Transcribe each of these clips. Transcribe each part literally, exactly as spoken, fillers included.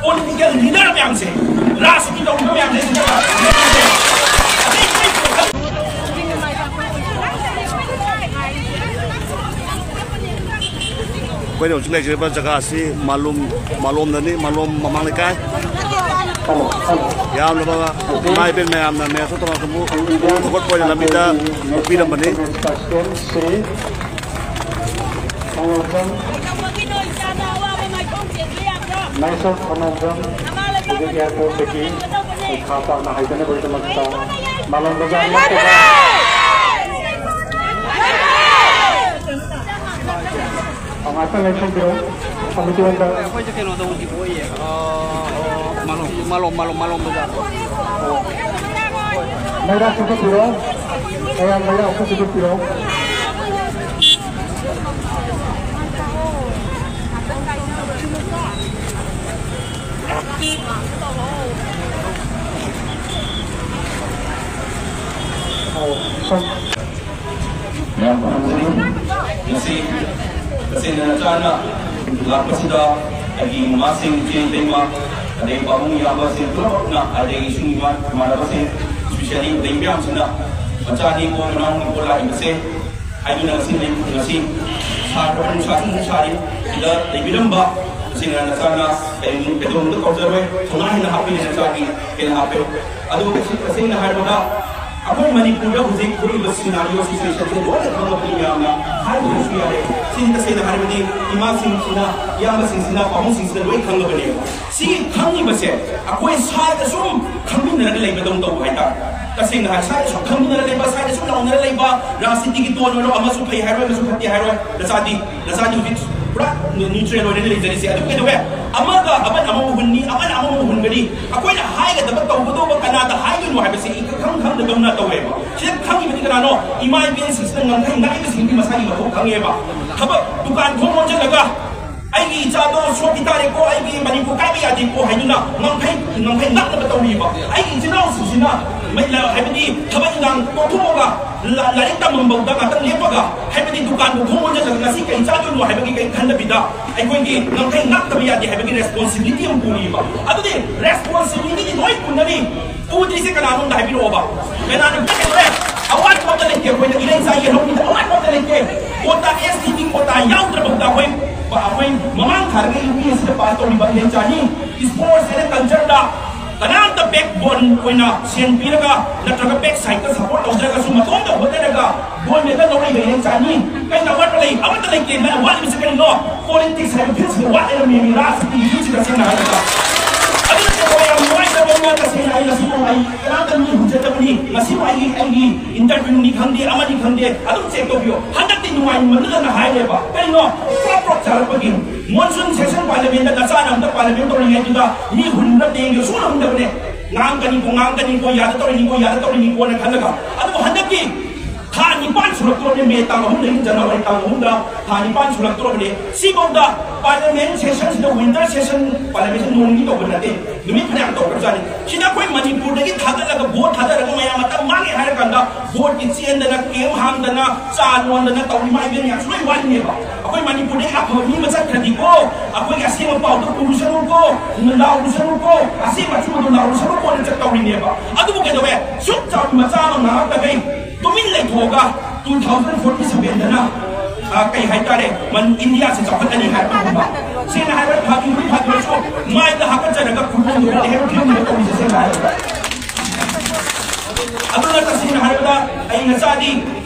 Political leader ꯃꯌꯥꯝꯁꯦ, ꯔꯥꯖꯅꯤꯇꯤ ꯇꯧꯔꯤꯕ ꯃꯌꯥꯝꯁꯦ ꯁꯤꯗ ꯑꯩꯈꯣꯏꯅ ꯍꯧꯖꯤꯛ ꯂꯩꯖꯔꯤꯕ ꯖꯒꯥ ꯑꯁꯤ ꯃꯥꯂꯣꯝ, ꯃꯥꯂꯣꯝꯗꯅꯤ, ꯃꯥꯂꯣꯝ ꯃꯃꯥꯡ ꯂꯩꯀꯥꯏ꯫ ꯌꯥꯝꯂꯕ ꯏꯃꯥ ꯏꯕꯦꯟ ꯃꯌꯥꯝꯅ ꯃꯌꯥꯝ ꯊꯣꯛꯇꯅ ꯑꯗꯨꯕꯨ ꯊꯧꯒꯠꯄ ꯑꯣꯏꯅ ꯂꯝꯕꯤꯗ ꯄꯤꯔꯝꯕꯅꯤ꯫ ꯃꯍꯦꯁꯣꯔ ꯈꯣꯡꯅꯥꯡꯖꯝ ꯍꯧꯖꯤꯛ ꯑꯦꯌꯥꯔꯄꯣꯔꯠꯇꯒꯤ ꯈꯥ ꯇꯥꯅ ꯍꯥꯏꯗꯅꯕꯒꯤꯗꯃꯛꯇ ꯃꯥꯂꯪ ꯕꯖꯥꯔ ꯅꯠꯇꯕ ꯉꯥꯛꯇꯪ ꯂꯦꯞꯁꯤꯟꯕꯤꯔꯣ꯫ ꯀꯃꯤꯇꯤ ꯍꯣꯜꯗ꯫ ꯑꯩꯈꯣꯏꯁꯦ ꯀꯩꯅꯣꯗ ꯍꯧꯖꯤꯛ ꯑꯣꯏꯌꯦ꯫ ꯑ, ꯃꯥꯂꯣꯝ, ꯃꯥꯂꯣꯝ, ꯃꯥꯂꯣꯝ, ꯃꯥꯂꯣꯝ ꯕꯖꯥꯔ꯫ ꯃꯩꯔꯥ ꯆꯤꯡꯈꯠꯄꯤꯔꯣ꯫ ꯃꯌꯥꯝ ꯃꯩꯔꯥ ꯑꯝꯇ ꯆꯤꯡꯈꯠꯄꯤꯔꯣ꯫ ꯑꯧ, ꯁꯣꯝ꯫ ꯃꯌꯥꯝ ꯈꯨꯔꯨꯝꯖꯔꯤ꯫ ꯉꯁꯤ ꯇꯁꯦꯡꯅ ꯅꯆꯥꯅ ꯂꯥꯛꯄꯁꯤꯗ ꯑꯩꯒꯤ ꯃꯃꯥꯁꯤꯡ, ꯏꯆꯦ ꯏꯇꯩꯃ, ꯑꯗꯩ ꯄꯥꯕꯨꯡ ꯏꯌꯥꯝꯕꯁꯤꯡ ꯄꯨꯝꯅꯃꯛꯅ, ꯑꯗꯒꯤ ꯏꯁꯨꯡ ꯏꯃꯥ ꯏꯃꯥꯟꯅꯕꯁꯤꯡ, especially ꯑꯗꯩ ꯃꯌꯥꯝꯁꯤꯡꯅ ꯃꯆꯥꯅꯤ ꯀꯣ, ꯃꯅꯥꯎꯅꯤ ꯀꯣ ꯂꯥꯛꯏꯕꯁꯦ ꯍꯥꯏꯗꯨꯅ ꯉꯁꯤ ꯂꯩ-, ꯉꯁꯤ ꯁꯥꯈ꯭ꯔꯕ ꯅꯨꯡꯁꯥꯁꯤꯡ ꯁꯥꯔꯤ ꯁꯤꯗ ꯂꯩꯕꯤꯔꯝꯕ ꯇꯁꯦꯡꯅ ꯅꯆꯥꯅ ꯀꯩꯗꯧ-, ꯀꯩꯗꯧꯅꯨꯡꯗ ꯀꯥꯎꯖꯔꯣꯏ꯫ ꯊꯧꯅꯥ ꯍꯦꯟꯅ ꯍꯥꯞꯄꯤꯔꯦ, ꯅꯆꯥꯒꯤ ꯍꯦꯟꯅ ꯍꯥꯞꯄꯦ꯫ ꯑꯗꯨꯕꯨ ꯇꯁꯦꯡ-, ꯇꯁꯦꯡꯅ ꯍꯥꯏꯔꯕꯗ ꯑꯩꯈꯣꯏ ꯃꯅꯤꯄꯨꯔꯗ ꯍꯧꯖꯤꯛ ꯊꯣꯛꯏꯕ scenario situation ꯁꯦ ꯂꯣꯏꯅ ꯈꯪꯉꯕꯅꯤ ꯃꯌꯥꯝꯅ꯫ ꯍꯥꯏꯗ꯭ꯔꯁꯨ ꯌꯥꯔꯦ꯫ ꯁꯤꯗꯤ ꯇꯁꯦꯡꯅ ꯍꯥꯏꯔꯕꯗꯤ ꯏꯃꯥꯁꯤꯡꯁꯤꯅ, ꯏꯌꯥꯝꯕꯁꯤꯡꯁꯤꯅ, ꯄꯥꯕꯨꯡꯁꯤꯡꯁꯤꯅ ꯂꯣꯏ ꯈꯪꯉꯕꯅꯦꯕ꯫ ꯁꯤ ꯈꯪꯉꯤꯕꯁꯦ ꯑꯩꯈꯣꯏ ꯁ꯭ꯋꯥꯏꯗ ꯁꯨꯝ ꯈꯪꯃꯤꯟꯅꯔꯒ ꯂꯩꯕꯗꯧꯅ ꯇꯧꯕ ꯍꯥꯏꯇꯥꯔꯦ꯫ ꯇꯁꯦꯡꯅ ꯍꯥꯏ, ꯁ꯭ꯋꯥꯏꯗ ꯁꯨꯝ ꯈꯪꯃꯤꯟꯅꯔꯒ ꯂꯩꯕ, ꯁ꯭ꯋꯥꯏꯗ ꯁꯨꯝ ꯂꯥꯎꯅꯔ ꯂꯩꯕ, ꯔꯥꯖꯅꯤꯇꯤꯒꯤ ꯇꯣꯟ ꯑꯣꯏꯔꯣ, ꯑꯃꯁꯨ ꯐꯩ ꯍꯥꯏꯔꯣꯏ, ꯑꯃꯁꯨ ꯐꯠꯇꯦ ꯍꯥꯏꯔꯣꯏ꯫ ꯅꯆꯥꯗꯤ, ꯅꯆꯥꯗꯤ ꯍꯧꯖꯤꯛ ꯄꯨꯔꯥ neutral ꯑꯣꯏꯅ ꯂꯩꯖꯔꯤꯁꯦ꯫ ꯑꯗꯨꯕꯨ ꯀꯩꯗꯧꯋꯦ? ꯑꯃꯒ ꯑꯃꯅ ꯑꯃꯕꯨ ꯍꯨꯟꯅꯤ, ꯑꯃꯅ ꯑꯃꯕꯨ ꯍꯨꯟꯒꯅꯤ꯫ ꯑꯩꯈꯣꯏꯅ ꯍꯥꯏꯒꯗꯕ ꯇꯧꯒꯗꯧꯕ ꯀꯅꯥꯗ ꯍꯥꯏꯗꯣꯏꯅꯣ ꯍꯥꯏꯕꯁꯤ ꯏꯈꯪ ꯈꯪꯗꯗꯧꯅ ꯇꯧꯋꯦꯕ꯫ ꯁꯤꯗ ꯈꯪꯉꯤꯕꯗꯤ ꯀꯅꯥꯅꯣ? ꯏꯃꯥ ꯏꯕꯦꯟꯁꯤꯡꯁꯤꯅ ꯉꯝꯈꯩ ꯉꯥꯛꯏꯕꯁꯤꯡꯗꯤ ꯃꯁꯥꯒꯤ ꯃꯊꯧ ꯈꯪꯉꯦꯕ꯫ ꯊꯕꯛ ꯗꯨꯀꯥꯟ ꯊꯣꯡ ꯂꯣꯟꯁꯤꯜꯂꯒ ꯑꯩꯒꯤ ꯏꯆꯥꯗꯣ ꯁꯣꯛꯈꯤ ꯇꯥꯔꯦꯀꯣ, ꯑꯩꯒꯤ ꯃꯅꯤꯄꯨꯔ ꯀꯥꯏꯕ ꯌꯥꯗꯦꯀꯣ ꯍꯥꯏꯗꯨꯅ ꯉꯝꯈꯩ ꯉꯝꯈꯩ ꯉꯥꯛꯅꯕ ꯇꯧꯔꯤꯕ ꯑꯩꯒꯤ ꯏꯆꯤꯟ ꯏꯅꯥꯎꯁꯤꯡꯁꯤꯅ, ꯃꯩ-, ꯂ-, ꯍꯥꯏꯕꯗꯤ ꯊꯕꯛ ꯏꯟꯈꯥꯡ ꯇꯣꯛꯊꯣꯛꯑꯒ ꯂ-, ꯂꯥꯏꯔꯤꯛ ꯇꯝꯐꯝꯐꯥꯎꯗ ꯉꯥꯛꯇꯪ ꯂꯦꯞꯄꯒ, ꯍꯥꯏꯕꯗꯤ ꯗꯨꯀꯥꯟꯕꯨ ꯊꯣꯡ ꯂꯣꯟꯖꯜꯂꯒ ꯉꯁꯤ ꯀꯩ ꯆꯥꯗꯣꯏꯅꯣ ꯍꯥꯏꯕꯒꯤ ꯀꯩ ꯈꯟꯗꯕꯤꯗ ꯑꯩꯈꯣꯏꯒꯤ ꯉꯝꯈꯩ ꯉꯥꯛꯇꯕ ꯌꯥꯗꯦ ꯍꯥꯏꯕꯒꯤ ꯔꯦꯁꯄꯣꯟꯁꯤꯕꯤꯂꯤꯇꯤ ꯑꯃ ꯄꯨꯔꯤꯕ꯫ ꯑꯗꯨꯗꯤ ꯔꯦꯁꯄꯣꯟꯁꯤꯕꯤꯂꯤꯇꯤꯗꯤ ꯂꯣꯏ ꯄꯨꯅꯔꯤ꯫ ꯄꯨꯗ꯭ꯔꯤꯁꯦ ꯀꯅꯥꯅꯣ ꯑꯝꯇ ꯍꯥꯏꯕꯤꯔꯛꯑꯣꯕ? ꯀꯅꯥꯅ ꯄꯨꯗ꯭ꯔꯦ? ꯑꯋꯥꯠꯄ ꯑꯝꯇ ꯂꯩꯇꯦ꯫ ꯑꯩꯈꯣꯏꯅ ꯏꯔꯩꯆꯥ ꯌꯦꯜꯍꯧꯕꯗ ꯑꯋꯥꯠꯄ ꯑꯝꯇ ꯂꯩꯇꯦ꯫ ꯀꯣꯇꯥ, ꯑꯦꯁ ꯇꯤꯒꯤ ꯀꯣꯇꯥ ꯌꯥꯎꯗ꯭ꯔꯕꯗ ꯑꯩꯈꯣꯏ, ꯑꯩꯈꯣꯏ ꯃꯃꯥꯡ ꯊꯥꯗꯒꯤ ꯌꯨ ꯄꯤ ꯑꯦꯁ ꯁꯤꯗ ꯄꯥꯁ ꯇꯧꯔꯤꯕ ꯏꯔꯩꯆꯥꯅꯤ꯫ ꯏꯁꯄꯣꯔꯠꯁ ꯑꯦꯟ ꯀꯜꯆꯔꯗ ꯀꯅꯥꯝꯇ ꯕꯦꯛ ꯕꯣꯟ ꯑꯣꯏꯅ ꯁꯦꯟ ꯄꯤꯔꯒ ꯅꯠꯇ꯭ꯔꯒ ꯕꯦꯛ ꯁꯥꯏꯠꯇ ꯁꯄꯣꯔꯠ ꯇꯧꯗ꯭ꯔꯒꯁꯨ ꯃꯇꯣꯝꯇ ꯍꯣꯠꯅꯔꯒ ꯒꯣꯜ ꯃꯦꯗꯜ ꯂꯧꯔꯛꯏꯕ ꯏꯔꯩꯆꯥꯅꯤ꯫ ꯀꯩꯅ ꯑꯋꯥꯠꯄ ꯂꯩ? ꯑꯃꯠꯇ ꯂꯩꯇꯦ꯫ ꯅꯪ ꯋꯥꯠꯂꯤꯕꯁꯤ ꯀꯔꯤꯅꯣ? ꯄꯣꯂꯤꯇꯤꯛꯁ ꯍꯥꯏꯕ ꯐꯤꯜꯁꯤꯗ ꯋꯥꯠꯂꯦ ꯃꯦꯃꯤ ꯔꯥꯖꯅꯤꯇꯤꯒꯤ ꯐꯤꯜꯁꯤꯗ ꯇꯁꯦꯡꯅ ꯍꯥꯏꯔꯕꯗ꯫ ꯑꯗꯨꯅ ꯀꯩꯗꯧꯕ ꯌꯥꯝ ꯅꯨꯡꯉꯥꯏꯇꯕ ꯑꯃ, ꯇꯁꯦꯡꯅ ꯑꯩ ꯉꯁꯤꯐꯥꯎ ꯑꯩ ꯀꯅꯥꯝꯇ ꯃꯤ ꯍꯨꯟꯖꯗꯕꯅꯤ꯫ ꯉꯁꯤꯐꯥꯎ ꯑꯩꯒꯤ, ꯑꯩꯒꯤ ꯏꯟꯇꯔꯚ꯭ꯌꯨꯅꯤ ꯈꯪꯗꯦ, ꯑꯃꯅꯤ ꯈꯪꯗꯦ, ꯑꯗꯨꯝ ꯆꯦꯛ ꯇꯧꯕꯤꯌꯣ꯫ ꯍꯟꯗꯛꯇꯤ ꯅꯨꯡꯉꯥꯏꯃꯟꯗꯗꯅ ꯍꯥꯏꯔꯦꯕ꯫ ꯀꯩꯅꯣ? ꯄ꯭ꯔꯣꯞ ꯄ꯭ꯔꯣꯞ ꯆꯥꯔꯛꯄꯒꯤ꯫ ꯃꯣꯟꯁꯨꯟ ꯁꯦꯁꯟ ꯄꯥꯔꯂꯤꯌꯥꯃꯦꯟꯗ ꯅꯆꯥꯅ ꯑꯝꯇ ꯄꯥꯔꯂꯤꯌꯥꯃꯦꯟ ꯇꯧꯔꯤꯉꯩꯗꯨꯗ ꯃꯤ ꯍꯨꯟꯕ ꯇꯦꯡꯒꯤ ꯁꯨꯡꯍꯨꯟ ꯍꯨꯟꯗꯕꯅꯦ꯫ ꯉꯥꯡꯒꯅꯤꯀꯣ, ꯉꯥꯡꯒꯅꯤꯀꯣ, ꯌꯥꯗ ꯇꯧꯔꯤꯅꯤꯀꯣ, ꯌꯥꯗ ꯇꯧꯔꯤꯅꯤꯀꯣꯅ ꯈꯜꯂꯒ꯫ ꯑꯗꯨꯕꯨ ꯍꯟꯗꯛꯀꯤ ꯊꯥ ꯅꯤꯄꯥꯟ ꯁꯨꯔꯛꯇꯣꯔꯕꯅꯤ, ꯃꯦ ꯇꯥꯡ ꯑꯍꯨꯝꯗꯒꯤ ꯖꯅꯋꯥꯔꯤ ꯇꯥꯡ ꯑꯍꯨꯝꯗ ꯊꯥ ꯅꯤꯄꯥꯟ ꯁꯨꯔꯛꯇꯣꯔꯕꯅꯤ꯫ ꯁꯤꯐꯥꯎꯗ ꯄꯥꯔꯂꯤꯌꯥꯃꯦꯟ ꯁꯦꯁꯟꯁꯤꯗ, ꯋꯤꯟꯇꯔ ꯁꯦꯁꯟ, ꯄꯥꯔꯂꯤꯌꯥꯃꯦꯟꯁꯤ ꯅꯣꯡꯒꯤ ꯇꯧꯕ ꯅꯠꯇꯦ, ꯅꯨꯃꯤꯠ ꯐꯅꯌꯥꯝ ꯇꯧꯈ꯭ꯔꯖꯥꯠꯅꯤ꯫ ꯁꯤꯗ ꯑꯩꯈꯣꯏ ꯃꯅꯤꯄꯨꯔꯗꯒꯤ ꯊꯥꯒꯠꯂꯒ ꯚꯣꯠ ꯊꯥꯗꯔꯒ ꯃꯌꯥꯝ ꯃꯇꯝ ꯃꯥꯡꯉꯦ ꯍꯥꯏꯔꯀꯥꯟꯗ ꯚꯣꯠꯀꯤ ꯆꯦꯟꯗꯅ, ꯀꯦꯝ ꯍꯥꯡꯗꯅ, ꯆꯥ ꯂꯣꯟꯗꯅ ꯇꯧꯔꯤ ꯃꯥꯏꯕꯤ ꯃꯌꯥꯝꯁꯨ ꯂꯣꯏ ꯋꯥꯠꯂꯤꯅꯦꯕ꯫ ꯑꯩꯈꯣꯏ ꯃꯅꯤꯄꯨꯔꯗꯒꯤ ꯑꯐꯕ ꯃꯤ ꯑꯃ ꯆꯠꯈ꯭ꯔꯗꯤꯀꯣ, ꯑꯩꯈꯣꯏꯒꯤ ꯑꯁꯦꯡꯕ ꯄꯥꯎꯗꯣ ꯄꯨꯔꯨꯁꯅꯨꯀꯣ, ꯂꯥꯎꯔꯨꯁꯅꯨꯀꯣ, ꯑꯁꯦꯡꯕ ꯑꯆꯨꯝꯕꯗꯣ ꯂꯥꯎꯔꯨꯁꯅꯨꯀꯣꯅ ꯆꯠꯇꯧꯔꯤꯅꯦꯕ꯫ ꯑꯗꯨꯕꯨ ꯀꯩꯗꯧꯋꯦ? ꯁꯨꯛ ꯆꯥꯎꯕ ꯃꯆꯥ ꯑꯃ ꯉꯥꯡꯉꯛꯇꯈꯩ ꯇꯨꯃꯤꯟ ꯂꯩꯊꯣꯛꯑꯒ two thousand forty sevenꯗꯅ, ꯑ, ꯀꯩ ꯍꯥꯏꯇꯥꯔꯦ, ꯃꯟ-, ꯏꯟꯗꯤꯌꯥꯁꯦ ꯆꯥꯎꯈꯠꯂꯅꯤ ꯍꯥꯏꯕꯒꯨꯝꯕ꯫ ꯁꯦꯡꯅ ꯍꯥꯏꯔꯕꯗ ꯐꯥꯒꯤꯕꯨꯗꯤ ꯐꯥꯒꯤꯔꯁꯨ ꯃꯥꯏꯗ ꯍꯥꯀꯠꯆꯔꯒ ꯈꯨꯠꯂꯣꯝꯗ ꯍꯦꯛ ꯐꯤꯕꯝꯗ ꯇꯧꯔꯤꯁꯦ ꯁꯦꯡꯅ ꯍꯥꯏꯔꯕꯗ꯫ ꯑꯗꯨꯅ ꯇꯁꯦꯡꯅ ꯍꯥꯏꯔꯕꯗ ꯑꯩ ꯉꯁꯥꯏꯗꯤ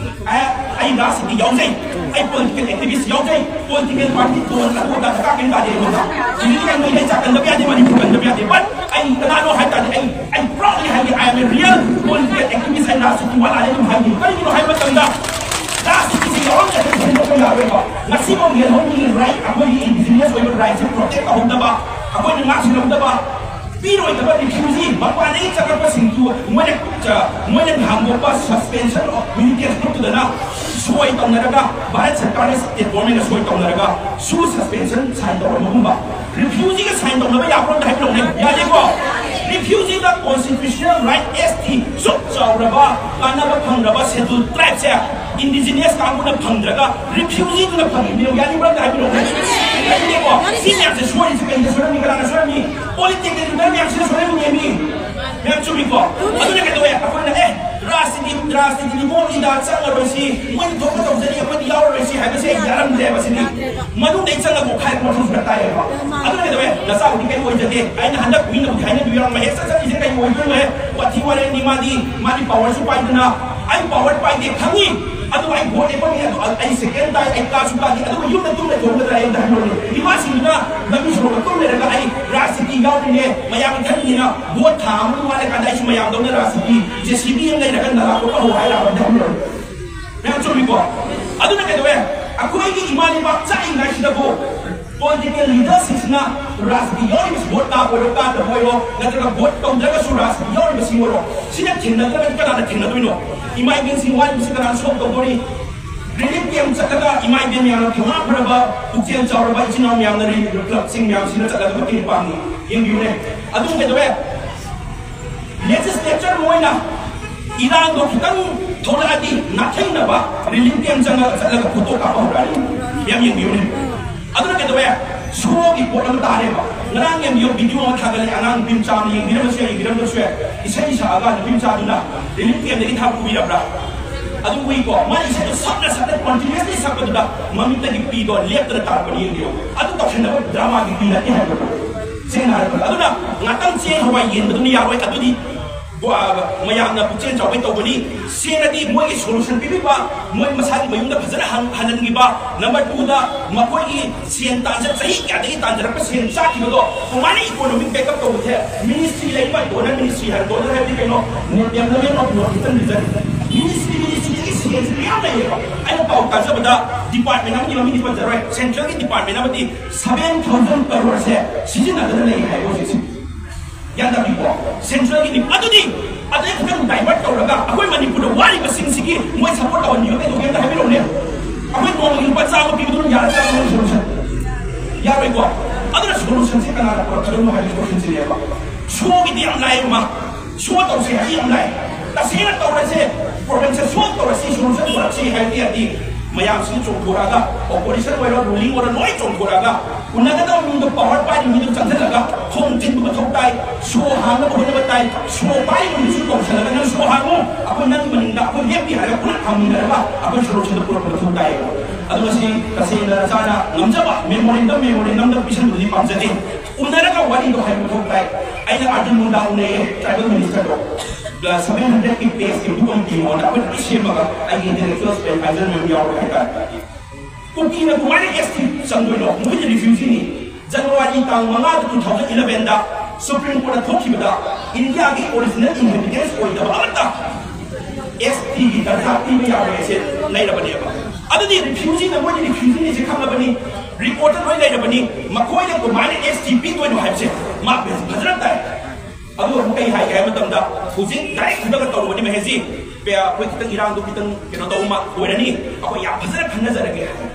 ꯑꯦ, ꯑꯩ ꯔꯥꯖꯅꯤꯇꯤ ꯌꯥꯎꯖꯩ, ꯑꯩ ꯄꯣꯂꯤꯇꯤꯀꯦꯜ ꯑꯦꯛꯇꯤꯚꯤꯁ ꯌꯥꯎꯖꯩ, ꯄꯣꯂꯤꯇꯤꯀꯦꯜ ꯄꯥꯔꯇꯤ ꯇꯣꯟ ꯑꯗꯨ ꯑꯗꯥ ꯗꯔꯀꯥꯔ ꯀꯔꯤꯝ ꯇꯥꯗꯦ ꯑꯩꯉꯣꯟꯗ꯫ ꯍꯧꯖꯤꯛ ꯑꯩ ꯃꯩꯇꯩ ꯆꯥꯛ ꯀꯟꯗꯕ ꯌꯥꯗꯦ, ꯃꯅꯤꯄꯨꯔ ꯀꯟꯗꯕ ꯌꯥꯗꯦ꯫ But ꯑꯩ ꯀꯅꯥꯅꯣ ꯍꯥꯏ ꯇꯥꯔꯗꯤ ꯑꯩ, ꯑꯩ proudly ꯍꯥꯏꯒꯦ, I am a real political activist and Rajniti wala ꯑꯩ ꯑꯗꯨꯝ ꯍꯥꯏꯒꯦ꯫ ꯀꯔꯤꯒꯤꯅꯣ ꯍꯥꯏꯕ ꯃꯇꯝꯗ ꯔꯥꯖꯅꯤꯇꯤꯁꯦ ꯌꯥꯎꯔꯝꯗ꯭ꯔꯗꯤ ꯁꯦꯝꯗꯣꯛꯄ ꯌꯥꯔꯣꯏꯕ꯫ ꯉꯁꯤꯐꯥꯎ ꯌꯦꯜꯍꯧꯕꯒꯤ right, ꯑꯩꯈꯣꯏꯒꯤ indigenous ꯑꯣꯏꯕ rightꯁꯦ protect ꯇꯧꯍꯧꯗꯕ, ꯑꯩꯈꯣꯏꯅ ꯉꯥꯛ ꯁꯦꯜꯍꯧꯗꯕ, ꯄꯤꯔꯣꯏꯗꯕ refugee ꯃꯄꯥꯟꯗꯒꯤ ꯆꯪꯂꯛꯄꯁꯤꯡꯗꯨ ꯃꯣꯏꯅ, ꯆ-, ꯃꯣꯏꯅ ꯍꯥꯡꯗꯣꯛꯄ suspension of military groupꯇꯨꯗꯅ ꯁꯣꯏ ꯇꯧꯅꯔꯒ, ꯚꯥꯔꯠ ꯁꯔꯀꯥꯔꯅ, ꯁ꯭ꯇꯦꯠ ꯒꯣꯔꯃꯦꯟꯅ ꯁꯣꯏ ꯇꯧꯅꯔꯒ ꯁꯨ ꯁꯁꯄꯦꯟꯁꯟ ꯁꯥꯏꯟ ꯇꯧꯔꯝꯕꯒꯨꯝꯕ, ꯔꯤꯐ꯭ꯌꯨꯖꯤꯒ ꯁꯥꯏꯟ ꯇꯧꯅꯕ ꯌꯥꯕ꯭ꯔꯣ ꯑꯝꯇ ꯍꯥꯏꯕꯤꯔꯛꯎꯅꯦ꯫ ꯌꯥꯗꯦꯀꯣ? ꯔꯤꯐ꯭ꯌꯨꯖꯤꯗ ꯀꯣꯟꯁꯇꯤꯇ꯭ꯌꯨꯁꯅꯦꯜ ꯔꯥꯏꯠ, ꯑꯦꯁ ꯇꯤ, ꯁꯨꯛ ꯆꯥꯎꯔꯕ ꯀꯥꯟꯅꯕ ꯐꯪꯗ꯭ꯔꯕ ꯁꯦꯗꯨꯜ ꯇ꯭ꯔꯥꯏꯕꯁꯦ ꯏꯟꯗꯤꯖꯤꯅꯁ ꯀꯥꯡꯕꯨꯅ ꯐꯪꯗ꯭ꯔꯒ ꯔꯤꯐ꯭ꯌꯨꯖꯤꯗꯨꯅ ꯐꯪꯉꯤꯕꯅꯦ꯫ ꯌꯥꯅꯤꯡꯕ꯭ꯔꯥ ꯑꯝꯇ ꯍꯥꯏꯕꯤꯔꯛꯎꯅꯦ꯫ ꯌꯥꯅꯤꯡꯗꯦꯀꯣ? ꯁꯤ ꯃꯌꯥꯝꯁꯦ ꯁꯣꯏꯔꯤꯁꯦ ꯀꯩꯗ ꯁꯣꯏꯔꯝꯃꯤ? ꯀꯅꯥꯅ ꯁꯣꯏꯔꯝꯃꯤ? ꯄꯣꯂꯤꯇꯤꯀꯦꯜ ꯂꯤꯗꯔ ꯃꯌꯥꯝꯁꯤꯅ ꯁꯣꯏꯔꯝꯃꯤꯅꯦꯃꯤ꯫ ꯃꯌꯥꯝ ꯆꯨꯝꯃꯤꯀꯣ? ꯑꯗꯨꯅ ꯀꯩꯗꯧꯋꯦ? ꯑꯩꯈꯣꯏꯅ, "ꯑꯦ, ꯔꯥꯖꯅꯤꯇꯤ, ꯔꯥꯖꯅꯤꯇꯤꯗꯤ ꯃꯣꯠꯂꯤꯗ, ꯆꯪꯉꯔꯣꯏꯁꯤ, ꯃꯣꯏꯅ ꯊꯣꯛꯄ ꯇꯧꯖꯅꯤ, ꯑꯩꯈꯣꯏꯗꯤ ꯌꯥꯎꯔꯔꯣꯏꯁꯤ" ꯍꯥꯏꯕꯁꯦ ꯌꯥꯔꯝꯗ꯭ꯔꯦꯕ ꯁꯤꯗꯤ꯫ ꯃꯅꯨꯡꯗ ꯑꯩ ꯆꯪꯉꯒ ꯈꯥꯏꯕ ꯃꯊꯧꯁꯨ ꯈꯔ ꯇꯥꯏꯌꯦꯕ꯫ ꯑꯗꯨꯅ ꯀꯩꯗꯧꯋꯦ? ꯅꯆꯥꯕꯨꯗꯤ ꯀꯩꯝ ꯑꯣꯏꯖꯗꯦ꯫ ꯑꯩꯅ ꯍꯟꯗꯛ ꯃꯤꯅꯕꯨꯗꯤ ꯍꯥꯏꯅꯕꯤꯔꯝꯃꯦ, "ꯑꯦ, ꯆꯠꯆꯔꯤꯁꯦ ꯀꯩ ꯑꯣꯏꯗꯣꯏꯅꯣ? ꯋꯥꯊꯤ ꯋꯥꯔꯦꯡꯅꯤ, ꯃꯥꯗꯤ, ꯃꯥꯗꯤ ꯄꯥꯋꯔꯁꯨ ꯄꯥꯏꯗꯅ, ꯑꯩ ꯄꯥꯋꯔ ꯄꯥꯏꯗꯦ ꯈꯪꯉꯤ, ꯑꯗꯨꯕꯨ ꯑꯩ ꯚꯣꯠ ꯂꯦꯞꯄꯝꯃꯤ, ꯑꯗꯨ ꯑꯩ ꯁꯦꯀꯦꯟ ꯇꯥꯏ, ꯑꯩ ꯀꯥꯁꯨ ꯀꯥꯗꯦ, ꯑꯗꯨꯕꯨ ꯌꯨꯝꯗ ꯇꯨꯝ ꯂꯩꯊꯣꯛꯀꯗ꯭ꯔꯥ?" ꯑꯩ ꯑꯝꯇ ꯍꯥꯏꯕꯤꯔꯛꯎꯅꯦ꯫ ꯏꯃꯥꯁꯤꯡꯗꯨꯅ ꯂꯝꯕꯤ ꯁꯣꯔꯣꯛꯇ ꯇꯨꯝ ꯂꯩꯔꯒ ꯑꯩ ꯔꯥꯖꯅꯤꯇꯤ ꯌꯥꯎꯔꯤꯅꯦ, ꯃꯌꯥꯝꯒꯤ ꯈꯟꯕꯅꯤꯅ ꯚꯣꯠ ꯊꯥ ꯑꯃꯒꯤ ꯋꯥꯠꯂꯀꯥꯟꯗ ꯑꯩꯁꯨ ꯃꯌꯥꯝꯗꯧꯅ ꯔꯥꯖꯅꯤꯇꯤ ꯖꯦ ꯁꯤ ꯕꯤ ꯑꯃ ꯂꯩꯔꯒ ꯅꯂꯥ ꯀꯣꯠꯄ ꯍꯧ ꯍꯥꯏꯔꯕ ꯑꯝꯇ ꯍꯥꯏꯕꯤꯔꯛꯎꯅꯦ꯫ ꯃꯌꯥꯝ ꯆꯨꯝꯃꯤꯀꯣ? ꯑꯗꯨꯅ ꯀꯩꯗꯧꯋꯦ? ꯑꯩꯈꯣꯏꯒꯤ ꯏꯃꯥ ꯂꯩꯕꯥꯛ ꯆꯥꯛꯏꯉꯩꯁꯤꯗꯕꯨ ꯄꯣꯂꯤꯇꯤꯀꯦꯜ ꯂꯤꯗꯔꯁꯤꯡꯁꯤꯅ ꯔꯥꯖꯅꯤꯇꯤ ꯌꯥꯎꯔꯤꯕꯁꯤ, ꯚꯣꯠ ꯀꯥꯞꯄ ꯑꯣꯏꯔꯣ ꯀꯥꯞꯇꯕ ꯑꯣꯏꯔꯣ, ꯅꯠꯇ꯭ꯔꯒ ꯚꯣꯠ ꯇꯧꯗ꯭ꯔꯒꯁꯨ ꯔꯥꯖꯅꯤꯇꯤ ꯌꯥꯎꯔꯤꯕꯁꯤ ꯑꯣꯏꯔꯣ, ꯁꯤꯅ ꯊꯦꯡꯅꯗ꯭ꯔꯒꯗꯤ ꯀꯅꯥꯅ ꯊꯦꯡꯅꯗꯣꯏꯅꯣ? ꯏꯃꯥ ꯏꯕꯦꯟꯁꯤꯡ ꯋꯥꯔꯤꯕꯁꯤ ꯀꯅꯥꯅ ꯁꯣꯜꯕ ꯇꯧꯗꯣꯔꯤ? ꯔꯤꯂꯤꯐ ꯀꯦꯝ ꯆꯠꯂꯒ ꯏꯃꯥ ꯏꯕꯦꯟ ꯃꯌꯥꯝꯅ ꯊꯧꯅꯥ ꯐꯔꯕ, ꯄꯨꯛꯆꯦꯜ ꯆꯥꯎꯔꯕ ꯏꯆꯤꯟ ꯏꯅꯥꯎ ꯃꯌꯥꯝꯅ ꯔꯤꯂꯤꯐ ꯀ꯭ꯂꯕꯁꯤꯡ ꯃꯌꯥꯝꯁꯤꯅ ꯆꯠꯂꯒ ꯃꯇꯦꯡ ꯄꯥꯡꯉꯤ꯫ ꯌꯦꯡꯕꯤꯌꯨꯅꯦ꯫ ꯑꯗꯨꯝ ꯀꯩꯗꯧꯋꯦ? ꯂꯦꯖꯤꯁꯂꯦꯆꯔ ꯃꯣꯏꯅ ꯏꯔꯥꯡꯗꯣ ꯈꯤꯇꯪ ꯊꯣꯛꯂꯛꯑꯗꯤ ꯅꯥꯊꯩꯅꯕ ꯔꯤꯂꯤꯐ ꯀꯦꯝ ꯆꯪꯉꯒ, ꯆꯠꯂꯒ ꯐꯣꯇꯣ ꯀꯥꯞꯄ ꯍꯧꯔꯛꯑꯅꯤ꯫ ꯌꯥꯝ ꯌꯦꯡꯕꯤꯌꯨꯅꯦ꯫ ꯑꯗꯨꯅ ꯀꯩꯗꯧꯋꯦ? ꯁꯣꯒꯤ ꯄꯣꯠ ꯑꯃ ꯇꯥꯔꯦꯕ꯫ ꯉꯔꯥꯡ ꯌꯦꯡꯕꯤꯌꯣ, ꯚꯤꯗꯤꯑꯣ ꯑꯃ ꯊꯥꯒꯠꯂꯦ, ꯑꯉꯥꯡ ꯅꯨꯄꯤ ꯃꯆꯥ ꯑꯃ, ꯌꯦꯡꯕꯤꯔꯝꯕꯁꯨ ꯌꯥꯏ, ꯌꯦꯡꯕꯤꯔꯝꯗꯕꯁꯨ ꯌꯥꯏ, ꯏꯁꯩ ꯁꯛꯑꯒ ꯅꯨꯄꯤ ꯃꯆꯥꯗꯨꯅ ꯔꯤꯂꯤꯐ ꯀꯦꯝꯗꯒꯤ ꯊꯥꯕ ꯎꯕꯤꯔꯕ꯭ꯔꯥ? ꯑꯗꯨ ꯎꯏꯀꯣ꯫ ꯃꯥꯅ ꯏꯁꯩꯗꯣ ꯁꯛꯅ ꯁꯛꯅ ꯀꯣꯟꯇꯤꯅ꯭ꯌꯨꯁꯂꯤ ꯁꯛꯄꯗꯨꯗ ꯃꯃꯤꯠꯇꯒꯤ ꯄꯤꯗꯣ ꯂꯦꯞꯇꯅ ꯇꯥꯔꯛꯄꯅꯤ꯫ ꯌꯦꯡꯕꯤꯌꯣ꯫ ꯑꯗꯨ ꯇꯧꯁꯟꯅꯕ ꯗ꯭ꯔꯃꯥꯒꯤ ꯄꯤ ꯅꯠꯇꯦ ꯍꯥꯏꯕꯗꯣ꯫ ꯁꯦꯡꯅ ꯍꯥꯏꯔꯕꯗ, ꯑꯗꯨꯅ ꯉꯥꯛꯇꯪ ꯆꯦꯡ ꯍꯋꯥꯏ ꯌꯦꯟꯕꯗꯨꯅ ꯌꯥꯔꯣꯏ꯫ ꯑꯗꯨꯗꯤ ꯋꯥ-, ꯃꯌꯥꯝꯅ ꯄꯨꯛꯆꯦꯜ ꯆꯥꯎꯕꯩ ꯇꯧꯕꯅꯤ꯫ ꯁꯦꯡꯅꯗꯤ ꯃꯣꯏꯒꯤ ꯁꯣꯂꯨꯁꯟ ꯄꯤꯕꯤꯕ, ꯃꯣꯏ ꯃꯁꯥꯒꯤ ꯃꯌꯨꯝꯗ ꯐꯖꯅ ꯍꯟ-, ꯍꯜꯍꯟꯈꯤꯕ꯫ ꯅꯝꯕꯔ ꯇꯨꯗ, ꯃꯈꯣꯏꯒꯤ ꯁꯦꯟ ꯇꯥꯟꯖ-, ꯆꯍꯤ ꯀꯌꯥꯗꯒꯤ ꯇꯥꯟꯖꯔꯛꯄ ꯁꯦꯟ ꯆꯥꯈꯤꯕꯗꯣ ꯀꯃꯥꯏꯅ ꯏꯀꯣꯅꯣꯃꯤꯛ ꯕꯦꯛꯑꯞ ꯇꯧꯕꯁꯦ? ꯃꯤꯅꯤꯁꯇ꯭ꯔꯤ ꯂꯩꯕ, ꯗꯣꯅꯔ ꯃꯤꯅꯤꯁꯇ꯭ꯔꯤ ꯍꯥꯏꯔ, ꯗꯣꯅꯔ ꯍꯥꯏꯕꯗꯤ ꯀꯩꯅꯣ? Development of north eastern region. Ministry, ꯃꯤꯅꯤꯁꯇ꯭ꯔꯤꯗꯒꯤ ꯁꯦꯟꯁꯦ ꯃꯌꯥꯝ ꯂꯩꯌꯦꯕ꯫ ꯑꯩꯅ ꯄꯥꯎ ꯇꯥꯖꯕꯗ, ꯗꯤꯄꯥꯔꯠꯃꯦꯟ ꯑꯃꯒꯤ ꯃꯃꯤꯡꯗꯤ ꯄꯟꯖꯔꯣꯏ, ꯁꯦꯟꯇ꯭ꯔꯦꯜꯒꯤ ꯗꯤꯄꯥꯔꯠꯃꯦꯟ ꯑꯃꯗꯤ ꯁꯚꯦꯟ ꯊꯥꯎꯖꯟ ꯀꯔꯣꯔꯁꯦ ꯁꯤꯖꯤꯟꯅꯗꯅ ꯂꯩ ꯍꯥꯏꯕ ꯍꯧꯖꯤꯛꯁꯦ꯫ ꯒ꯭ꯌꯥꯟ ꯇꯥꯕꯤꯀꯣ? ꯁꯦꯟꯇ꯭ꯔꯦꯜꯒꯤꯅꯤ꯫ ꯑꯗꯨꯗꯤ ꯑꯗꯩ ꯈꯤꯇꯪ ꯗꯥꯏꯚꯔꯠ ꯇꯧꯔꯒ ꯑꯩꯈꯣꯏ ꯃꯅꯤꯄꯨꯔꯗ ꯋꯥꯔꯤꯕꯁꯤꯡꯁꯤꯒꯤ ꯃꯣꯏ ꯁꯄꯣꯔꯠ ꯇꯧꯍꯟꯕꯤꯌꯨ ꯀꯩꯗꯧꯒꯦ ꯑꯝꯇ ꯍꯥꯏꯕꯤꯔꯛꯎꯅꯦ꯫ ꯑꯩꯈꯣꯏ ꯅꯣꯡꯃꯒꯤ ꯂꯨꯄꯥ ꯆꯥꯝꯃ ꯄꯤꯕꯗꯨꯅ ꯌꯥꯔꯛꯇ꯭ꯔꯥ ꯁꯣꯂꯨꯁꯟ? ꯌꯥꯔꯣꯏꯀꯣ? ꯑꯗꯨꯅ ꯁꯣꯂꯨꯁꯟꯁꯦ ꯀꯅꯥꯅ ꯄꯨꯔꯛꯀꯗꯣꯏꯅꯣ ꯍꯥꯏꯕꯒꯤ ꯀꯣꯏꯁꯟꯁꯤꯅꯦꯕ꯫ ꯁꯣꯒꯤꯗꯤ ꯌꯥꯝ ꯂꯥꯏꯌꯦꯕ꯫ ꯁꯣ ꯇꯧꯁꯦ ꯍꯥꯏꯗꯤ ꯌꯥꯝ ꯂꯥꯏ꯫ ꯇꯁꯦꯡꯅ ꯇꯧꯔꯁꯦ, ꯄ꯭ꯔꯣꯕ꯭ꯂꯦꯝꯁꯦ ꯁꯣꯜꯕ ꯇꯧꯔꯁꯤ, ꯁꯣꯂꯨꯁꯟ ꯄꯨꯔꯛꯁꯤ ꯍꯥꯏꯔꯗꯤ ꯌꯥꯗꯦ꯫ ꯃꯌꯥꯝꯁꯤꯅ ꯆꯣꯡꯊꯣꯔꯛꯑꯒ, ꯑꯣꯄꯣꯖꯤꯁꯟ ꯑꯣꯏꯔꯣ, ꯔꯨꯂꯤꯡ ꯑꯣꯏꯔꯣ, ꯂꯣꯏ ꯆꯣꯡꯊꯣꯔꯛꯑꯒ, ꯎꯅꯒꯗꯕ ꯃꯤꯗꯣ, ꯄꯋꯥꯔ ꯄꯥꯏꯔꯤ ꯃꯤꯗꯣ ꯆꯪꯁꯤꯜꯂꯒ ꯈꯣꯡ ꯊꯤꯟꯕ ꯃꯊꯧ ꯇꯥꯏ꯫ ꯁꯣ ꯍꯥꯡꯅꯕ ꯍꯣꯠꯅꯕ ꯇꯥꯏ꯫ ꯁꯣ ꯄꯥꯏꯔꯤꯕ ꯃꯤꯁꯨ ꯀꯧꯁꯜꯂꯒ, "ꯅꯪ ꯁꯣ ꯍꯥꯡꯉꯨ, ꯑꯩꯈꯣꯏ ꯅꯪꯒꯤ ꯃꯅꯤꯡꯗ ꯑꯩꯈꯣꯏ ꯂꯦꯞꯄꯤ" ꯍꯥꯏꯔꯒ ꯄꯨꯂꯞ ꯍꯥꯡꯃꯤꯟꯅꯔꯒ ꯑꯩꯈꯣꯏ ꯁꯣꯂꯨꯁꯟꯗꯣ ꯄꯨꯔꯛꯄ ꯃꯊꯧ ꯇꯥꯏꯌꯦꯕ꯫ ꯑꯗꯨ ꯃꯁꯤ ꯇꯁꯦꯡꯅ ꯅꯆꯥꯅ ꯉꯝꯖꯕ ꯃꯦꯃꯣꯔꯦꯟꯗꯝ, ꯃꯦꯃꯣꯔꯦꯟꯗꯝꯗ ꯄꯤꯁꯟꯕꯗꯨꯗꯤ ꯄꯥꯝꯖꯗꯦ꯫ ꯎꯅꯔꯒ ꯋꯥꯔꯤꯗꯣ ꯍꯥꯏꯕ ꯃꯊꯧ ꯇꯥꯏ꯫ ꯑꯩꯅ ꯑꯥꯔꯖꯨꯟ ꯃꯨꯟꯗꯥ ꯎꯅꯩꯌꯦ, ꯇ꯭ꯔꯥꯏꯕꯦꯜ ꯃꯤꯅꯤꯁꯇꯔꯗꯣ꯫ ꯁꯚꯦꯟ ꯍꯟꯗ꯭ꯔꯦꯗꯀꯤ ꯄꯦꯖꯀꯤ ꯕꯨꯛ ꯑꯃ ꯄꯤꯌꯣꯅ ꯑꯩꯈꯣꯏ ꯂꯣꯏ ꯁꯦꯝꯃꯒ, ꯑꯩꯒꯤ ꯏꯟꯇꯦꯂꯦꯛꯆꯨꯋꯦꯜꯁ ꯑꯦꯗꯚꯥꯏꯖꯔ ꯃꯌꯥꯝ ꯌꯥꯎꯔꯒ ꯍꯥꯏꯇꯥꯔꯦ꯫ ꯀꯨꯀꯤꯅ ꯀꯃꯥꯏꯅ ꯑꯦꯁ ꯇꯤ ꯆꯪꯗꯣꯏꯅꯣ? ꯃꯣꯏꯗꯤ ꯔꯤꯐ꯭ꯌꯨꯖꯤꯅꯤ꯫ ꯖꯅꯋꯥꯔꯤ ꯇꯥꯡ ꯃꯉꯥꯗ, ꯇꯨ ꯊꯥꯎꯖꯟ ꯏꯂꯚꯦꯟꯗ ꯁꯨꯄ꯭ꯔꯤꯝ ꯀꯣꯔꯠꯅ ꯊꯣꯛꯈꯤꯕꯗ ꯏꯟꯗꯤꯌꯥꯒꯤ ꯑꯣꯔꯤꯖꯤꯅꯦꯜ ꯏꯟꯍꯦꯕꯤꯇꯦꯟꯁ ꯑꯣꯏꯗꯕ ꯑꯃꯠꯇ ꯑꯦꯁ ꯇꯤꯒꯤ ꯗꯔꯖꯥ ꯄꯤꯕ ꯌꯥꯔꯣꯏ ꯍꯥꯏꯁꯦ ꯂꯩꯔꯕꯅꯦꯕ꯫ ꯑꯗꯨꯗꯤ ꯔꯤꯐ꯭ꯌꯨꯖꯤꯅ, ꯃꯣꯏꯗꯤ ꯔꯤꯐ꯭ꯌꯨꯖꯤꯅꯤ ꯁꯤ ꯈꯪꯉꯕꯅꯤ, ꯔꯤꯄꯣꯔꯠꯇ ꯂꯣꯏ ꯂꯩꯔꯕꯅꯤ꯫ ꯃꯈꯣꯏꯅ ꯀꯃꯥꯏꯅ ꯑꯦꯁ ꯇꯤ ꯄꯤꯗꯣꯏꯅꯣ ꯍꯥꯏꯕꯁꯦ ꯃꯥ ꯐꯖꯅ ꯇꯥꯏ꯫ ꯑꯗꯨ ꯑꯃꯨꯛ ꯀꯩ ꯍꯥꯏꯒꯦ ꯍꯥꯏꯕ ꯃꯇꯝꯗ, ꯍꯧꯖꯤꯛ ꯗꯥꯏꯔꯦꯛ ꯈꯨꯗꯛꯇ ꯇꯧꯔꯨꯕꯅꯤ ꯃꯍꯦꯁꯖꯤ꯫ ꯄꯦ-, ꯑꯩꯈꯣꯏ ꯈꯤꯇꯪ ꯏꯔꯥꯡꯗꯣ ꯈꯤꯇꯪ ꯀꯩꯅꯣ ꯇꯧꯕ ꯃꯥ ꯑꯣꯏꯔꯅꯤ, ꯑꯩꯈꯣꯏ ꯌꯥꯝ ꯐꯖꯅ ꯈꯟꯅꯖꯔꯒꯦ ꯍꯥꯏ꯫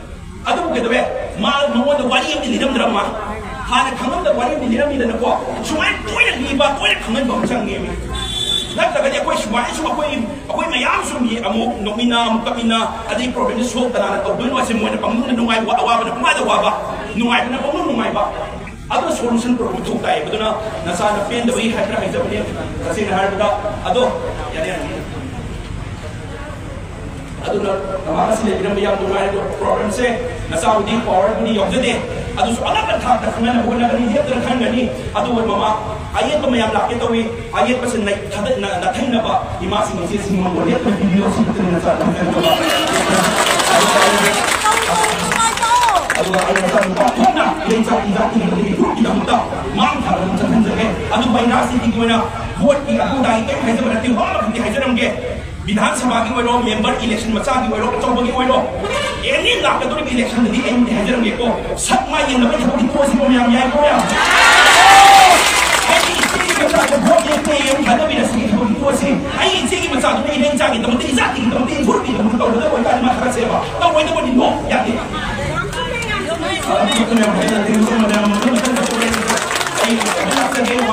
ꯑꯗꯨꯕꯨ ꯀꯩꯗꯧꯋꯦ? ꯃꯥ ꯃꯉꯣꯟꯗ ꯋꯥꯔꯤ ꯑꯃꯗꯤ ꯂꯤꯔꯝꯗ꯭ꯔꯃ? ꯍꯥꯟꯅ ꯈꯪꯉꯝꯗꯕ ꯋꯥꯔꯤ ꯑꯃꯗꯤ ꯂꯤꯔꯝꯃꯤꯗꯅꯀꯣ꯫ ꯁꯨꯃꯥꯏꯅ ꯇꯣꯏꯅ ꯂꯤꯕ, ꯇꯣꯏꯅ ꯈꯪꯍꯟꯕ ꯑꯃ ꯆꯪꯉꯦꯕ꯫ ꯅꯠꯇ꯭ꯔꯒꯗꯤ ꯑꯩꯈꯣꯏ ꯁꯨꯃꯥꯏꯅ ꯁꯨꯝ ꯑꯩꯈꯣꯏ, ꯑꯩꯈꯣꯏ ꯃꯌꯥꯝ ꯁꯨꯝ ꯌꯦ-, ꯑꯃꯨꯛ ꯅꯣꯛꯃꯤꯟꯅ, ꯑꯃꯨꯛ ꯀꯞꯃꯤꯟꯅ, ꯑꯗꯩ ꯄ꯭ꯔꯣꯕ꯭ꯂꯦꯝꯁꯦ ꯁꯣꯜꯕ ꯀꯅꯥꯅ ꯇꯧꯗꯣꯏꯅꯣ ꯍꯥꯏꯁꯦ ꯃꯣꯏꯅ ꯄꯪꯅꯨꯡꯗ ꯅꯨꯡꯉꯥꯏꯕ, ꯑꯋꯥꯕꯅ ꯄꯪꯋꯥꯗ ꯋꯥꯕ, ꯅꯨꯡꯉꯥꯏꯕꯅ ꯄꯪꯅꯨꯡ ꯅꯨꯡꯉꯥꯏꯕ꯫ ꯑꯗꯣ ꯁꯣꯂꯨꯁꯟ ꯄꯨꯔꯛꯄ ꯊꯣꯛ ꯇꯥꯏꯌꯦꯕ꯫ ꯑꯗꯨꯅ ꯅꯆꯥꯅ ꯄꯦꯟꯗꯕꯒꯤ ꯍꯥꯏꯕ꯭ꯔꯥ ꯍꯥꯏꯖꯕꯅꯦ, ꯇꯁꯦꯡꯅ ꯍꯥꯏꯔꯕꯗ꯫ ꯑꯗꯣ ꯌꯥꯅꯤ, ꯌꯥꯅꯤ꯫ ꯑꯗꯨꯅ ꯃꯃꯥ ꯑꯁꯤ ꯂꯩꯕꯤꯔꯝꯕ ꯌꯥꯝ ꯅꯨꯡꯉꯥꯏ꯫ ꯑꯗꯣ ꯄ꯭ꯔꯣꯕ꯭ꯂꯦꯝꯁꯦ ꯅꯆꯥꯕꯨꯗꯤ ꯄꯋꯥꯔꯕꯨꯗꯤ ꯌꯧꯖꯗꯦ, ꯑꯗꯨꯁꯨ ꯑꯉꯝꯕ ꯊꯥꯛꯇ ꯈꯪꯍꯟꯅꯕ ꯍꯣꯠꯅꯒꯅꯤ, ꯂꯦꯞꯇꯅ ꯈꯪꯒꯅꯤ꯫ ꯑꯗꯨꯕꯨ ꯃꯃꯥ, ꯑꯌꯦꯠꯄ ꯃꯌꯥꯝ ꯂꯥꯛꯀꯦ ꯇꯧꯏ, ꯑꯌꯦꯠꯄꯁꯤꯡ ꯅꯩ-, ꯊꯥꯗꯠꯅ-, ꯅꯥꯊꯩꯅꯕ ꯏꯃꯥꯁꯤꯡ ꯏꯆꯦꯁꯤꯡ ꯃꯉꯣꯟꯗ ꯂꯦꯞꯇꯅ ꯄꯤꯕꯤꯌꯣ꯫ ꯁꯤ ꯈꯛꯇꯅꯤ ꯅꯆꯥ ꯊꯝꯖꯔꯤꯕ꯫ ꯑꯗꯨꯒ ꯑꯩ ꯃꯆꯥꯅꯨꯄꯥ ꯊꯣꯛꯅ ꯏꯔꯩꯆꯥ ꯏꯖꯥꯇꯤꯒꯤ ꯒ꯭ꯔꯨꯞꯀꯤꯗꯃꯛꯇ ꯃꯥꯡ ꯊꯥꯔꯒ ꯑꯗꯨꯝ ꯆꯠꯍꯟꯖꯒꯦ꯫ ꯑꯗꯨꯕꯨ ꯑꯩ ꯔꯥꯖꯅꯤꯇꯤꯒꯤ ꯑꯣꯏꯅ ꯚꯣꯠꯀꯤ ꯑꯗꯨ ꯑꯗꯥꯒꯤ ꯀꯔꯤꯝ ꯍꯥꯏꯖꯕ ꯅꯠꯇꯦ, ꯋꯥ ꯑꯃꯈꯛꯇꯤ ꯍꯥꯏꯖꯔꯝꯒꯦ꯫ ꯕꯤꯙꯥꯟ ꯁꯚꯥꯒꯤ ꯑꯣꯏꯔꯣ, ꯃꯦꯝꯕꯔ ꯏꯂꯦꯛꯁꯟ ꯃꯆꯥꯒꯤ ꯑꯣꯏꯔꯣ, ꯑꯆꯧꯕꯒꯤ ꯑꯣꯏꯔꯣ, ꯑꯦꯅꯤ ꯂꯥꯛꯀꯗꯧꯔꯤꯕ ꯏꯂꯦꯛꯁꯟꯗꯗꯤ ꯑꯩ ꯑꯃꯗꯤ ꯍꯥꯏꯖꯔꯝꯒꯦꯀꯣ, ꯁꯛ ꯃꯥꯏ ꯌꯦꯡꯅꯕꯒꯤ ꯊꯕꯛꯇꯤ ꯇꯣꯛꯑꯁꯤꯀꯣ ꯃꯌꯥꯝ, ꯌꯥꯏꯀꯣ ꯃꯌꯥꯝ? ꯍꯥꯏꯗꯤ ꯏꯆꯦꯒꯤ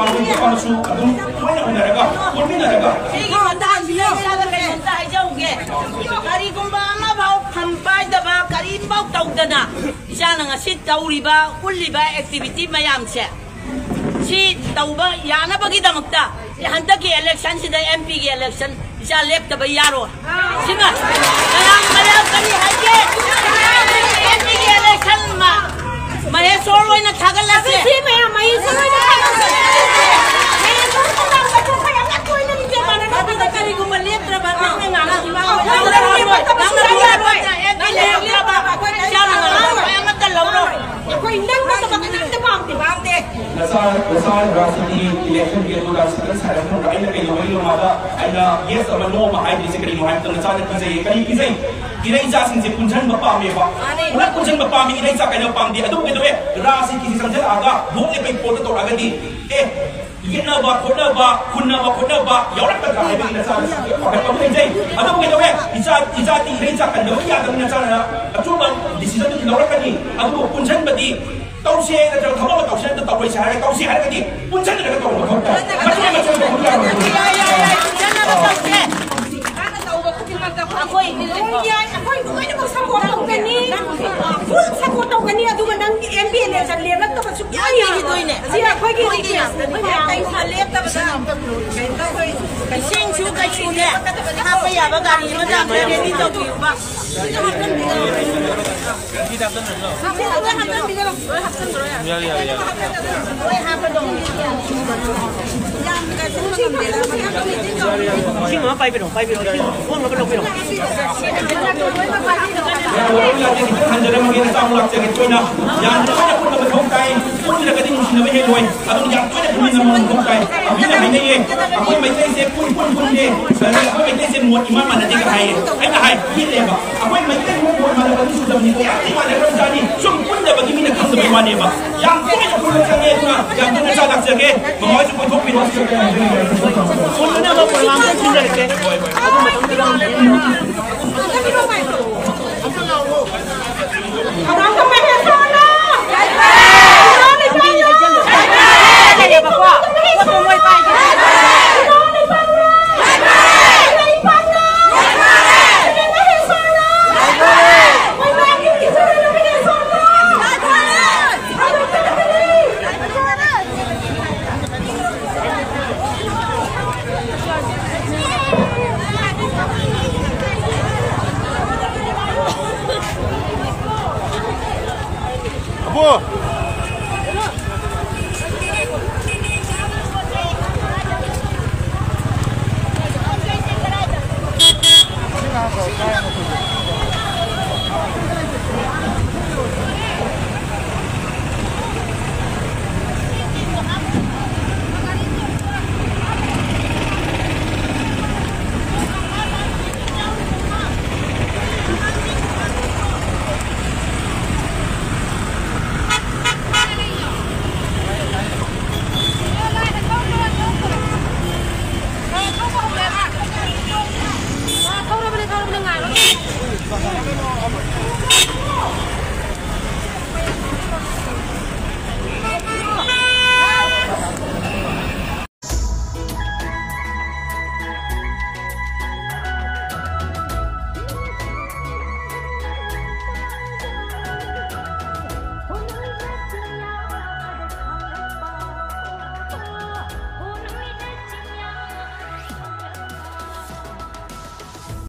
ꯑꯃꯁꯨ ꯑꯗꯨꯝ ꯂꯣꯏꯅ ꯎꯅꯔꯒ, ꯄꯨꯟꯃꯤꯟꯅꯔꯒ꯫ ꯁꯤꯒꯤ ꯃꯇꯥꯡꯁꯤꯗ ꯏꯆꯥꯗ ꯀꯩꯅꯣꯝꯇ ꯍꯥꯏꯖꯍꯧꯒꯦ꯫ ꯀꯔꯤꯒꯨꯝꯕ ꯑꯃꯐꯥꯎ ꯐꯝ ꯄꯥꯏꯗꯕ, ꯀꯔꯤꯝꯐꯥꯎ ꯇꯧꯗꯅ ꯏꯆꯥꯅ ꯉꯁꯤ ꯇꯧꯔꯤꯕ, ꯎꯠꯂꯤꯕ activity ꯃꯌꯥꯝꯁꯦ, ꯁꯤ ꯇꯧꯕ ꯌꯥꯅꯕꯒꯤꯗꯃꯛꯇ ꯍꯟꯗꯛꯀꯤ election ꯁꯤꯗ M P ꯒꯤ election ꯏꯆꯥ ꯂꯦꯞꯇꯕ ꯌꯥꯔꯣꯏ꯫ ꯁꯤꯃ ꯃꯌꯥꯝ, ꯃꯌꯥꯝ ꯀꯔꯤ ꯍꯥꯏꯒꯦ? ꯃꯌꯥꯝ ꯀꯔꯤ ꯍꯥꯏꯒꯦ? ꯃꯍꯦꯁꯣꯔ ꯑꯣꯏꯅ ꯊꯥꯒꯠꯂꯁꯦ꯫ ꯁꯤ ꯃꯌꯥꯝ ꯃꯍꯦꯁꯣꯔ ꯑꯣꯏꯅ ꯊꯥꯒꯠꯂꯁꯦ꯫ ꯃꯍꯦꯁꯣꯔ ꯊꯥꯒꯠꯂꯁꯦ꯫ ꯑꯩꯈꯣꯏ ꯌꯥꯝꯅ ꯇꯣꯏꯅ ꯅꯤꯡꯖꯪ ꯃꯥꯟꯅꯗꯕ ꯑꯗꯨꯗ ꯀꯔꯤꯒꯨꯝꯕ ꯂꯦꯞꯇ꯭ꯔꯕ ꯅꯪꯅ ꯉꯥꯡꯉꯤꯕ ꯅꯪꯅ ꯂꯦꯞꯇ꯭ꯔꯕ ꯅꯪꯅ ꯂꯦꯞꯇ꯭ꯔꯕ ꯑꯩꯈꯣꯏ ꯏꯆꯥꯅ ꯉꯥꯡꯕ ꯑꯃꯠꯇ ꯂꯧꯔꯣꯏ꯫ ꯑꯩꯈꯣꯏ ꯅꯪ ꯅꯠꯇꯕ ꯀꯅꯥꯝꯇ ꯄꯥꯝꯗꯦ꯫ ꯄꯥꯝꯗꯦ꯫ ꯅꯆꯥ, ꯅꯆꯥ ꯔꯥꯖꯅꯤꯇꯤ election ꯒꯤ ꯑꯗꯨꯗ ꯁꯤꯗ ꯁꯥꯏꯔꯛꯄ ꯑꯩꯅ ꯀꯩꯗꯧꯕꯩꯅꯣ ꯃꯥꯗ ꯑꯩꯅ yes ꯑꯃ no ꯑꯃ ꯍꯥꯏꯗ꯭ꯔꯤꯁꯦ ꯀꯔꯤꯅꯣ ꯍꯥꯏꯕ ꯃꯇꯝꯗ ꯅꯆꯥꯅ ꯀꯤꯖꯩꯌꯦ꯫ ꯀꯔꯤ ꯀꯤꯖꯩ? ꯏꯔꯩꯆꯥꯁꯤꯡꯁꯦ ꯄꯨꯟꯁꯤꯟꯕ ꯄꯥꯝꯃꯦꯕ꯫ ꯃꯥꯅꯦ꯫ ꯄꯨꯂꯞ ꯄꯨꯟꯁꯤꯟꯕ ꯄꯥꯝꯃꯤ, ꯏꯔꯩꯆꯥ ꯀꯩꯅꯣ ꯄꯥꯝꯗꯦ꯫ ꯑꯗꯨꯕꯨ ꯀꯩꯗꯧꯋꯦ? ꯔꯥꯖꯅꯤꯇꯤꯁꯤ ꯆꯪꯁꯤꯜꯂꯛꯑꯒ ꯚꯣꯠ ꯂꯦꯞꯄꯩ ꯄꯣꯠꯇ ꯇꯧꯔꯛꯑꯒꯗꯤ, ꯑꯦ, ꯌꯦꯠꯅꯕ ꯈꯣꯠꯅꯕ, ꯍꯨꯟꯅꯕ ꯈꯣꯠꯅꯕ ꯌꯥꯎꯔꯛꯀꯗ꯭ꯔꯥ ꯍꯥꯏꯕꯒꯤ ꯅꯆꯥꯅ ꯄꯥꯈꯠꯄ ꯑꯃ ꯂꯩꯖꯩ꯫ ꯑꯗꯨꯕꯨ ꯀꯩꯗꯧꯋꯦ? ꯏꯆꯥ, ꯏꯆꯥꯗꯤ ꯏꯔꯩꯆꯥ ꯀꯟꯗꯕ ꯌꯥꯗꯕꯅꯤ꯫ ꯅꯆꯥꯅ ꯑꯆꯨꯝꯕ decision ꯑꯗꯨ ꯂꯧꯔꯛꯀꯅꯤ꯫ ꯑꯗꯨꯕꯨ ꯄꯨꯟꯁꯤꯟꯕꯗꯤ ꯇꯧꯁꯦ ꯅꯠꯇ꯭ꯔꯒ ꯊꯕꯛ ꯑꯃ ꯇꯧꯁꯦ ꯅꯠꯇ꯭ꯔꯒ ꯇꯧꯔꯣꯏꯁꯦ ꯍꯥꯏꯔꯒ ꯇꯧꯁꯦ ꯍꯥꯏꯔꯒꯗꯤ ꯄꯨꯟꯁꯤꯟꯅꯔꯒ ꯇꯧꯕ ꯃꯊꯧ ꯇꯥꯏ꯫ ꯃꯆꯦꯠ ꯃꯆꯦꯠ ꯇꯧꯕ ꯌꯥꯔꯣꯏ꯫ ꯌꯥꯏ, ꯌꯥꯏ, ꯌꯥꯏ, ꯄꯨꯟꯁꯤꯟꯅꯕ ꯇꯧꯁꯦ꯫ ꯑꯩꯈꯣꯏ ꯂꯣꯏꯅꯃꯛ support ꯇꯧꯒꯅꯤ꯫ Full support ꯇꯧꯒꯅꯤ꯫ ꯑꯗꯨꯒ ꯅꯪ M P election ꯂꯦꯞꯂꯛꯇꯕ ꯁꯨꯡꯌꯥ ꯌꯥꯔꯣꯏ꯫ ꯁꯤ ꯑꯩꯈꯣꯏꯒꯤ request꯫ ꯑꯩꯈꯣꯏ ꯃꯌꯥꯝ ꯂꯦꯞꯇꯕꯗ ꯏꯁꯤꯡꯁꯨ ꯀꯩꯁꯨꯅꯦ ꯍꯥꯞꯄ ꯌꯥꯕ ꯒꯥꯔꯤ ꯑꯃꯗ ꯑꯝꯇ ready ꯇꯧꯕꯤꯌꯨꯕ꯫ ꯏꯁꯤꯡ ꯑꯃ ꯄꯥꯏꯕꯤꯔꯣ, ꯄꯥꯏꯕꯤꯔꯣ, ꯏꯁꯤꯡ ꯑꯃ ꯑꯃ ꯂꯧꯕꯤꯔꯣ꯫ ꯌꯥꯝ ꯂꯣꯏꯅ ꯈꯤꯇꯪ ꯍꯟꯖꯔꯝꯃꯒꯦ, ꯅꯆꯥ ꯑꯃꯨꯛ ꯂꯥꯛꯆꯒꯦ꯫ ꯇꯣꯏꯅ ꯌꯥꯝ ꯇꯣꯏꯅ ꯄꯨꯟꯕ ꯃꯊꯧ ꯇꯥꯏ꯫ ꯄꯨꯟꯗ꯭ꯔꯒꯗꯤ ꯅꯨꯡꯁꯤꯅꯕ ꯍꯦꯜꯂꯣꯏ꯫ ꯑꯗꯨꯅ ꯌꯥꯝ ꯇꯣꯏꯅ ꯄꯨꯟꯃꯤꯟꯅꯕ ꯃꯊꯧ ꯇꯥꯏ꯫ ꯃꯤꯅ ꯍꯥꯏꯅꯩꯌꯦ, "ꯑꯩꯈꯣꯏ ꯃꯩꯇꯩꯁꯦ ꯄꯨꯟ ꯄꯨꯟ ꯄꯨꯟꯗꯦ, ꯑꯩꯈꯣꯏ ꯃꯩꯇꯩꯁꯦ ꯃꯣꯠ ꯏꯃꯥꯟ ꯃꯥꯟꯅꯗꯦꯒ" ꯍꯥꯏꯌꯦ꯫ ꯑꯩꯅ ꯍꯥꯏ, ꯄꯦꯜꯂꯦꯕ꯫ ꯑꯩꯈꯣꯏ ꯃꯩꯇꯩ ꯃꯣꯠ ꯃꯥꯟꯅꯕ ꯑꯅꯤ ꯁꯨꯗꯕꯅꯤꯀꯣ, ꯌꯥꯝ ꯊꯤ ꯃꯥꯟꯅꯈ꯭ꯔꯕꯖꯥꯠꯅꯤ꯫ ꯁꯨꯝ ꯄꯨꯟꯗꯕꯒꯤ ꯃꯤꯅ ꯈꯪꯗꯕꯩ ꯋꯥꯅꯦꯕ꯫ ꯌꯥꯝ ꯇꯣꯏꯅ ꯄꯨꯟꯕ ꯆꯪꯉꯦ꯫ ꯑꯗꯨꯅ ꯌꯥꯝ ꯇꯣꯏꯅ ꯆꯥꯛ ꯆꯥꯛꯆꯒꯦ꯫ ꯃꯃꯥ ꯍꯣꯏꯁꯨ ꯀꯣꯏꯊꯣꯛꯄꯤꯔꯣ꯫ ꯄꯨꯟꯅꯕ program ꯑꯃ ꯁꯤꯟꯖꯔꯛꯀꯦ꯫ ꯑꯗꯨ ꯃꯇꯝꯗꯨꯗ ꯑꯃꯨꯛ ꯀꯅꯥꯝꯇ